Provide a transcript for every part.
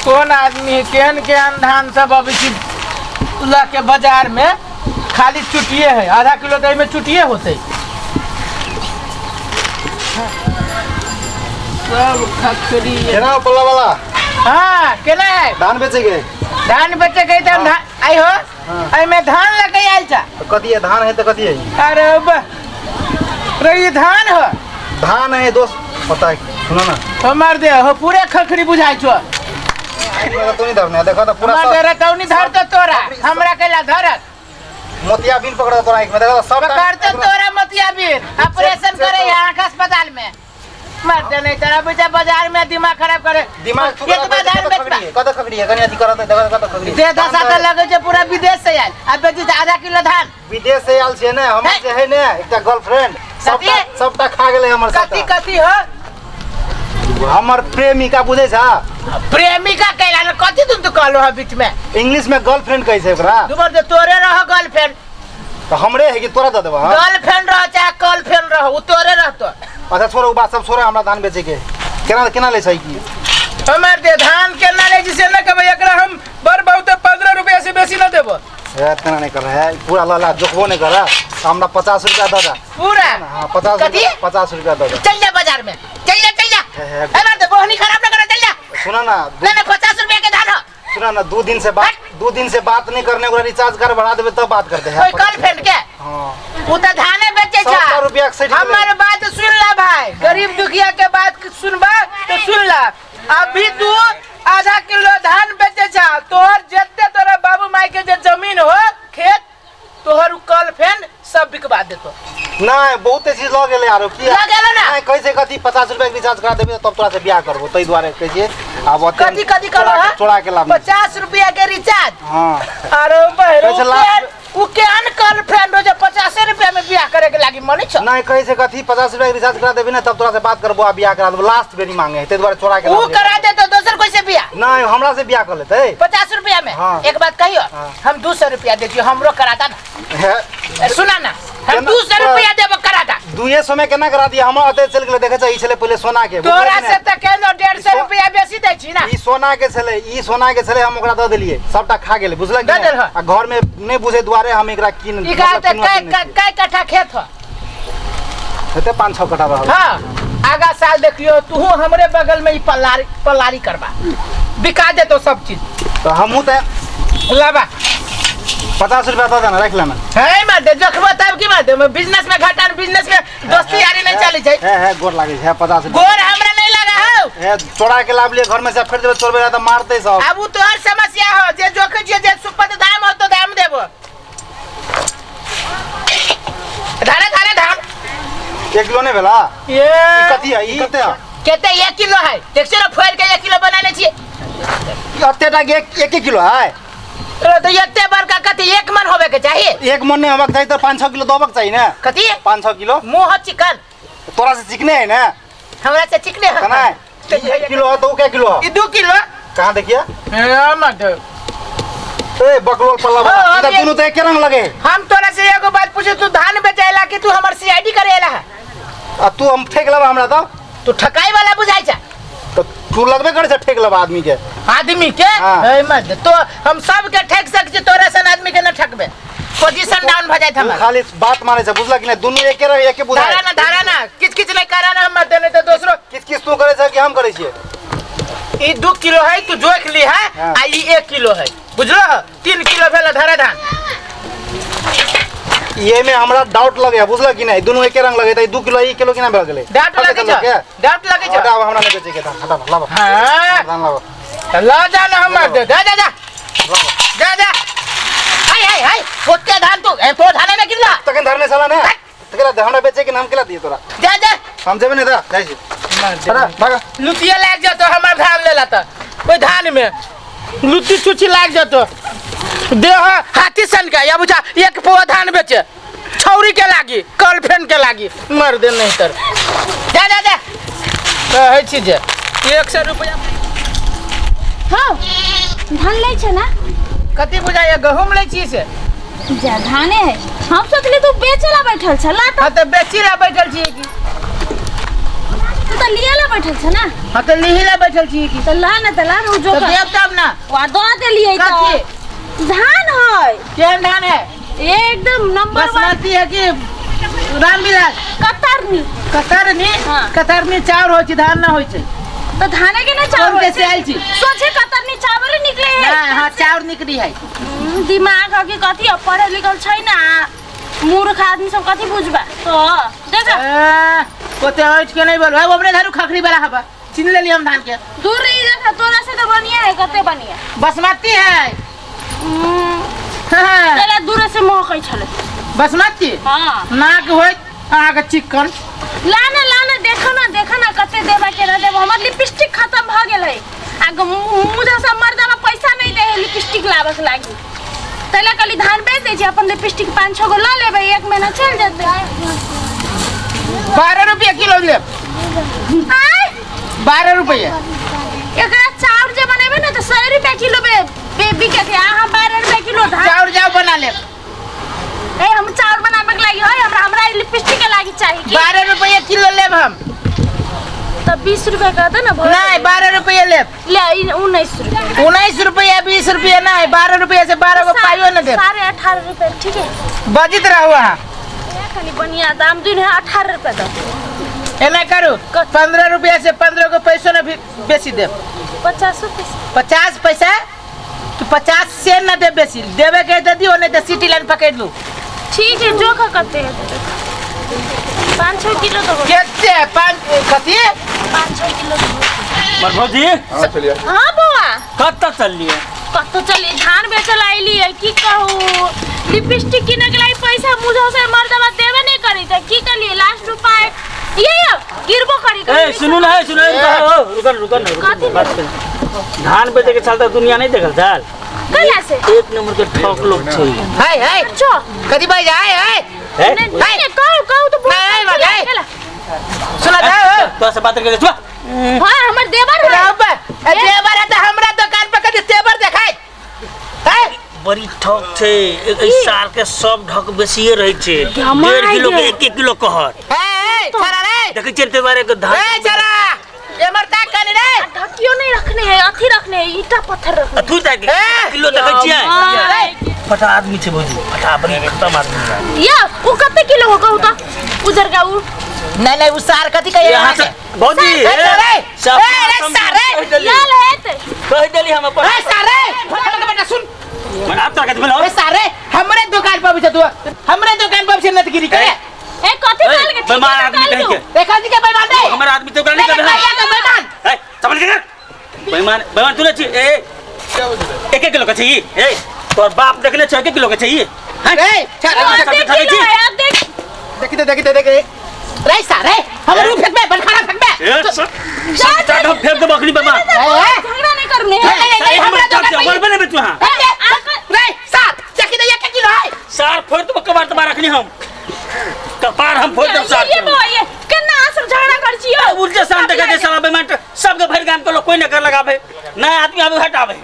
कोन आदमी है, केहन केहन धान सब अबै छै लऽ के बाजार में। खाली चुटिए है, आधा किलो तऽ एहिमे चुटिए होतै। सब खखरी है। केना हो पल्ला वाला? हाँ, केना है? धान बेचे के। धान बेचे के तऽ धान आई हो। एहिमे धान लऽ के आयल छा। तो कथी है? धान है तो कथी है? अरे बा रे, ई धान हो। धान है दोस्त, पता है, सुनो ना। हमर दे हो पूरे खखरी बुझाइ छो। तो नहीं धरने, देखो तो पूरा। हमर दे रतौनी धर तो तोरा, हमरा कैला धरत? मोतिया बिन पकड़ा तोरा आँख में, देखो तो सब। पकड़ते तोरा मोतिया बिन, ऑपरेशन करे यहाँ आँख अस्पताल में। मर दे नहीं तोरा बुझा बाजार में दिमाग खराब करे। दिमाग तू एतबा धान बेचबा? कत खकड़ी है? कनी अथी करत है, देखो कत खकड़ी। दे दशा तऽ लगै छै पूरा विदेश से आयल आ बेची छै आधा किलो धान। विदेश से आयल छै ने हमर जे है ने एकटा गर्लफ्रेंड, सबटा कथी? सबटा खा गेलै हमर। कथी? सबटा। कथी हो? हमर प्रेमिका, बुझै छा? प्रेमिका कैला ने कथी तुम तो कहलो है बीच में? इंग्लिश में गर्लफ्रेंड कहै छै ओकरा। दुबर जे तोरे रह गर्लफ्रेंड। तो हमरे है कि तोरा दऽ देबह हम? गर्लफ्रेंड रह चाहे गर्लफ्रेंड रह, उ तोरे रहतो। अच्छा छोड़ो, उ बात सब छोड़ो, हमरा धान बेचे के। केना केना लै छै की? हमर दे धान केना लै छी से न कहबै, एकरा हम बड़ बहुत 15 रुपया से बेसी न देबो। हे, तेना नहीं कर रहा है, पूरा लला जोखबो नहीं कर रहा, हमरा 50 रुपया दऽ दे। पूरा? हाँ, 50। कथी? रुपया, 50 रुपया दऽ दे। चल जा बाजार में, चल जा, चल जा। हे, हे। ए मार दे, बोहनी खराब न करे, चल जा। सुना ना। नहीं नहीं, 50 रुपया के धान हो। सुना ना, 2 दिन से बात नहीं करने, ओकरा रिचार्ज कर बढ़ा देबे तब बात करते हैं। कोई गर्लफ्रेंड के? हाँ। उ त धाने बेचे छा। 70 रुपया के 60 गेलै। हमर बात सुन ला भाई, गरीब दुखिया के बात सुनबा तो सुन ला। अभी तू आधा किलो धान बेचे छा, तोहर जते तोरा बाबू माई के जे जमीन हो, खेत, तोहर उ गर्लफ्रेंड सब बिकवा देतो। नहीं, बहुते चीज लऽ गेलै आरो की। लऽ गेलै ना? नहीं, कहै छै कथी, 50 रुपया के रिचार्ज करा देबे तब तोरा से बियाह करबो, ताहि दुआरे कहै छियै आब ओते। कथी कथी करो? चोरा है? चोरा के लाभ। 50 रुपया के रिचार्ज? हाँ। अरे बहरो। कैसे उ केहन गर्लफ्रेंड हो जे 50 रुपया में बियाह करे के लागी मनै छो? नहीं, कहै छै कथी, 50 रुपया के रिचार्ज करा देबे ना तब तोरा से बात करबो आ बियाह करा देबो। लास्ट बेरी मांगे है, ताहि दुआरे चोरा के उ लाभ। करा दे तो दोसर कोई से बियाह? नहीं, हमरा से बियाह कर लेतै। 50 रुपया में? हाँ। एक बात कहियो? हाँ। हम 200 रुपया दे दियो, हमरो करा दा ना। हे। ए, सुना ना, हम 200 रुपया देबो, करा दा। 200 में केना करा दिया? हमर अते चलि गेलै। देखै छै, ई छलै पहिले सोना के, बुझलियै तोरा कि से नहि? तऽ केनो 150 रुपया बेसी दै छी ना। ई सोना के छलै, ई सोना के छलै, हम ओकरा दऽ देलियै, सबटा खा गेलै, बुझलक कि दऽ नहि? देलह? आ घर में नहि बुझै दुआरे हम एकरा कीन ई कहा मतलब तऽ किनुआ कै कीनै छियै। कै कट्ठा खेत हो? हेतै 5-6 कट्ठा रहल। हाँ, आगा साल देखियो, तूहू हमरे बगल में ई पल्लारी पल्लारी करबा, बिका देतो सब चीज। तऽ हमहूँ तऽ लाबा। 50 रुपया दऽ देना, राखि लेना। है मार दे, जोखबो तब की मार दे, बिजनेस में घाटा, बिजनेस में दोस्ती यारी नहीं चली छै। हे हे, गोर लागै छै, 50 रुपया। गोर हमरा नहीं लगा हो। हे, चोरा के लाभ लिए घर में से, फेर जेबै चोरबै तऽ मारतै सब। अब उ तोहर समस्या हो, जे जोखे छियै, जे सुपत दाम हो तो दाम देबो। धारे धारे धान। 1 किलो नहि भेला? ये ई कथी है? ई कते है? केते? 1 किलो है, देख ना, फोड़ के 1 किलो बनाने छियै। ई अते टा के एक एक किलो है? अरे तो एते बड़का कथी, एक मन होबे के चाहिए। एक मन नहीं होबाक चाही तऽ 5-6 किलो देबक चाही ने। कथी? 5-6 किलो। मुँह हो चिकन। तोरा से चिकने है ने। हमरा से चिकने है। केना ई 1 किलो है तो उ कै किलो है? ई 2 किलो। कहाँ देखिए? ए मत। ए बकलोल पल्ला हाँ, वाला, ई तऽ हम दुनू तऽ एके रंग लगे। हम तोरा से एगो बात पूछे, तू धान बेचैला कि तू हमर सीआईडी करेला है? आ तू हम ठेक लेबा हमरा तऽ? तू ठकाई वाला बुझाई छा। तऽ तू लगबे करे छै ठेक लेबा आदमी के। आदमी के? हाँ। ए मत, तो हम सब के ठक सक छी, तोरा सन आदमी के न ठकबे, पोजीशन डाउन भ जाइत तू हमर। खाली बात मारे छै, बुझलक कि नहि? दुनू एके रंग, एके बुझाइ। धारा ना, धारा ना, किच किच नहीं करा ना हमर देने तो दोसरो। किस किस तू करे छै कि हम करे छियै? ई 2 किलो है, तू जोख ली है। हाँ। आ ई 1 किलो है, बुझलो? 3 किलो भेल धारा धान। ये में हमरा डाउट लगे है, बुझलक कि नहि? दुनू एके रंग लगे तऽ ई 2 किलो, 1 किलो केना भऽ गेलै? डाउट लगे ठकै छौ? लोकके? डाउट लगे छौ? हटाउ, हमरा नहि बेचै के धान, हटाउ, लाबऽ। हाँ। धान लाबऽ। ल जा ना हमर दे, जा जा जा जा जा। हाय हाय हाय, ओते धान तू ए तो धान नहीं गिरला। तखन धरने छला ने, तऽ केला हमरा बेचै के नाम केला दिए तोरा? जा जा। हम जेबै नहि तऽ जाइ छी, हटा, भाग। लुतिया लाग जतो हमर धान लेला तऽ ओहि धान में लुत्ती चुची लाग जतो। देह हाथी सन का या बुझा, एक पौआ धान बेचे छौरी के लागी, गर्लफ्रेंड के लागी। मर दे नहीं तर, जा जा जा। कहै छी जे 100 रुपया। हौ, धान लै छै ना? कथी बुझाइए, गहूम लै छी से? जा, धाने है। हम सोचली तू बेचे ला बैठल छला। हाँ, तऽ बेची ला बैठल छियै की। तू तऽ लिए ला बैठल छ ना। हाँ तो लिही ला बैठल छी की। तऽ ला ना, तऽ ला ना उ तो जोकर। देब तब ना। वा दऽ देलियै तऽ। कथी? धान है। केहन धान है? एकदम नंबर वन। बासमती है कि रामविलास? कतरनी। कतरनी? हाँ। कतरनी चाउर होइ छै, धान ना होइ छै। तऽ धाने के ना चाउर कोन होइ देश से आयल छी? सोझे कतरनी चावल निकले है। ना, हाँ चाउर निकली है। दिमाग है कि कथी है, पढ़ल लिखल छै ना, मूर्ख आदमी सब कथी बुझबा। तो देख। ओते ऐठ के नहीं बोलू। हमरे धारू खखरी वाला हवा चिन्ह लेली हम धान के। दूर रही देख, तोरा से तो बढ़िया है, कते बढ़िया। बासमती है। हाँ। तोरा दूर से महकै छले। बासमती? हाँ। नाक होइत अहाँके चिकन। ला ना, ला ना, देखो ना, देखो ना कते देबा के ना देबा। हमर लिपस्टिक खत्म भ गेल है। आ मुँह जैसा मर्दावा पैसा नहीं दे है लिपस्टिक लाबक लागी। तैला कहली धान बेच दै छी, अपन लिपस्टिक 5-6 गो ल लेबै, एक महीना चल जेतै। 12 रुपया किलो लेब। आय? 12 रुपया। एकरा चाउर जे बनेबै ने तऽ 100 रुपया किलो बिकै छै। अहाँ 12 रुपया किलो धान। चाउर जाउ बना लेब। ए हम चाउर बनाबे के लागी है, हमरा हमरा लिपस्टिक के लागी चाही की? 12 रुपया किलो लेब हम। तब 20 रुपया कह दे ना भर। नहीं, 12 रुपया लेब। ले, ई 19 रुपया। 19 रुपया, 20 रुपया नहीं, 12 रुपया से 12 गो पाइयो न देब। 18.5 रुपया, ठीक है। बजित रहू अहाँ। ए, खाली बढ़िया दाम दिन है, 18 रुपया दो। एना करू, 15 रुपया से 15 गो पैसो न भी बेसी देब। 50 पैसा। 50 पैसा? तो 50 से न देब बेसी। देबे के दे दियो, नहीं तो सिटी लाइन पकड़ लू। ठीक है, जो खा करते हैं। 5-6 किलो तो हो। केते? 5 कथी? 5-6 किलो तो हो। भौजी। हाँ, चलिए। हाँ, बौआ। कतऽ चललियै? कतऽ चललियै? धान बेचल आइलियै, की कहू, लिपस्टिक किने के लागि पैसा मुझो से मर्दवा देबे नहीं करी, त की कलियै? लास्ट उपाय ये यो, गिरबो करी, ए, सुनू ना, सुनू, रुकन, रुकन, रुकन, कथी? बात करू। धान बेचे के चलता दुनिया नहीं देखल चाल। कहिया से? एक नंबर के ठक लोग छै। हाय, हाय। अच्छा। कथी बाज, हाय, हाय। हे? नहीं, नहीं, कहू, कहू तो बहुत नहीं, अच्छा नहीं, लगेला। सुना दे, तो से बात करके छुआ। हाँ, हमर देवर है। राम बा, ए, देवर है तो हमरा दुकान पर कथी तेवर देखाय? हैं? बड़ी ठक छै। ए साल के सब ढक बेसिए रहै छै। धमाल 1.5 किलो के गे। 1 किलो कहत। ए, ए, छरा रे। देखै छियै ते बारे के धान। ए, छरा। एमर ताक कनी रे। आ, ढकियो नहीं रखने है, अथी रखने है, ईटा पत्थर रखने है। अथु ताक के ए, किलो देखै छियै? धमाल। फटा आदमी छै भौजी, फटा बड़ी खतम आदमी है। या, उ कते किलो हो कहू त? उजर का उ। नहीं, नहीं, उ सार कथी कहिए यहाँ से भौजी, ए, ए, रे, सब ए, रे, समझ सार, रे। कहि देली। लाल है ते। कहि देली हम अपन। ए, सार, रे। फटा के बेटा सुन। मैं आप ताकत में लाओ। ए, सार, रे, हमरे दुकान पर छै तू। हमरे दुकान पर छै नतगिरी करे। ए, कथी ए, कहल के? ठीक बेईमान है, आदमी कहल कहि के। तू। ए, कथी के बेईमान रे? हमर आदमी तो ओकरा नहीं ए, करबे। भैया के बेईमान। ए, समझ के कर। बेईमान, बेईमान तू नहीं छी। ए, एक एक किलो के छी। ए, तोर बाप देखले छै, एक एक किलो के छी। हैं? ए, छरा, अब सब देख ठकै किलो छी। है, अब देख। देखी दे, देखी दे, देखी दे। रे सार, रे, हमर रूप फेंकबे, बनखाना फेंकबे। ए, सब, सब चाट हम फेंक देबो अखनी बेईमान। ए, ए। झगड़ा नहीं करने है। नहीं, नहीं, नहीं, ए, हमरा हमरा दुकान चल, पर बोलबे नहीं बेचू हां। ए, ए, रे, सार, देखी दे, एक एक किलो है। सार फोड़ देबो कबार तबार रखनी हम। कपार हम फोड़ देब सार ये के। बौआ, ये केना सब झगड़ा कर छी यौ? उल्टे शांत कर दे साला बेईमान, सबके भरि गाम के लोग कोई न कर लगाबे। नया आदमी आबे हटाबे।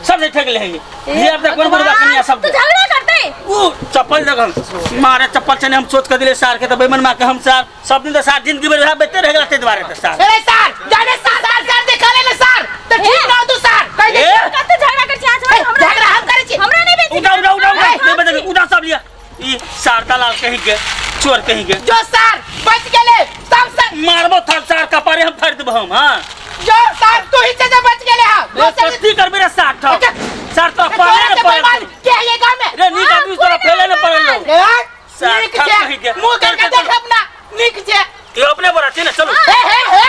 सब से ठेक लेंगे। ये अब तक कोन बुढ़वा कनिया सब तो झगड़ा करते? उ चप्पल देखल मारे चप्पल से हम सोच के दिले सार के, तो बेईमान मार के हम सार सब दिन तो सार जिंदगी भर रहा बेते रह गेल द्वारे ते सार। अरे सार, जाने सार, सार, सार देखा ले ना सार। तो ठीक ना हो तू सार। कह दे। ए? कते झगड़ा कर छी आज? ए, हमरा झगड़ा हम करै छी। हमरा नहीं बेची। उठा, उठा, उठा, उठा। ए, नहीं बदल, उठा सब लिया। ई सार दलाल कही के, चोर कही के। जो सार बच गेले, सब सार। मारबो थर सार कपारे हम फाड़ देबो हम, हां। जो सार तू ही से बच गेले हम। ए, कथी करबे रे सार ठक? अच्छा। सार तो तोरा पाले के न पड़ल। बेईमान के है ये गांव में? रे नीक आदमी तोरा फैले न पड़ल रहो। ए, सार नीक ठक छै। कही के। मुंह करके चल, चल, देखब ना, नीक छै। ये अपने बड़ा छै ना, चलू। हे, हे, हे।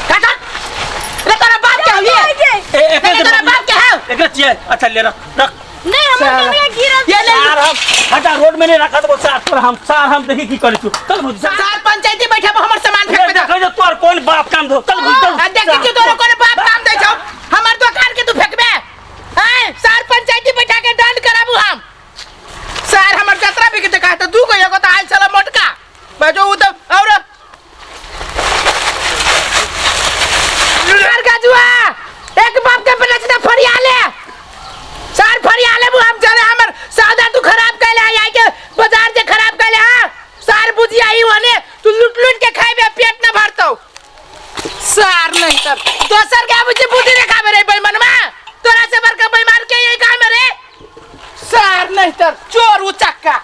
काका, रे तोरा बाप के हौ ये? ए, एकरे रे तोरा बाप के हौ? एकरे छियै। अच्छा ले रख, रख। नहीं, हमर साला। कनिया गिरल। ये ले। सार हम हटा रोड में नहीं रखा तो सार तोरा हम सार हम देखी की करै छु। चल भौजी, चल। सार पंचायती बैठब हमर सामान रे फेंकबे। देखै जो तोर कोन बाप काम दो। चल भौजी, चल। आ देखी छी तोरो कोन बाप काम दै छौ? हमर दुकान के तू फेंकबे? हैं? सार पंचायती बैठा के दंड कराबू हम। सार हमर जतरा बिक देखा त दू गो एगो त आइल छल मोटका। बजो उ त और सार गजुआ एक बाप के बेटा छै त फरिया ले। सार फरिया लेबू हम चले हमर सौदा तू खराब कैले आई के बाजार जे खराब कैले हां। सार बुझिया ई ओने नहीं तर दोसर के आबै छै बुद्धि देखाबे रे बेईमानमा। तोरा से बड़का बेईमान के यही काम रे सार नहीं तर चोर उचक्का।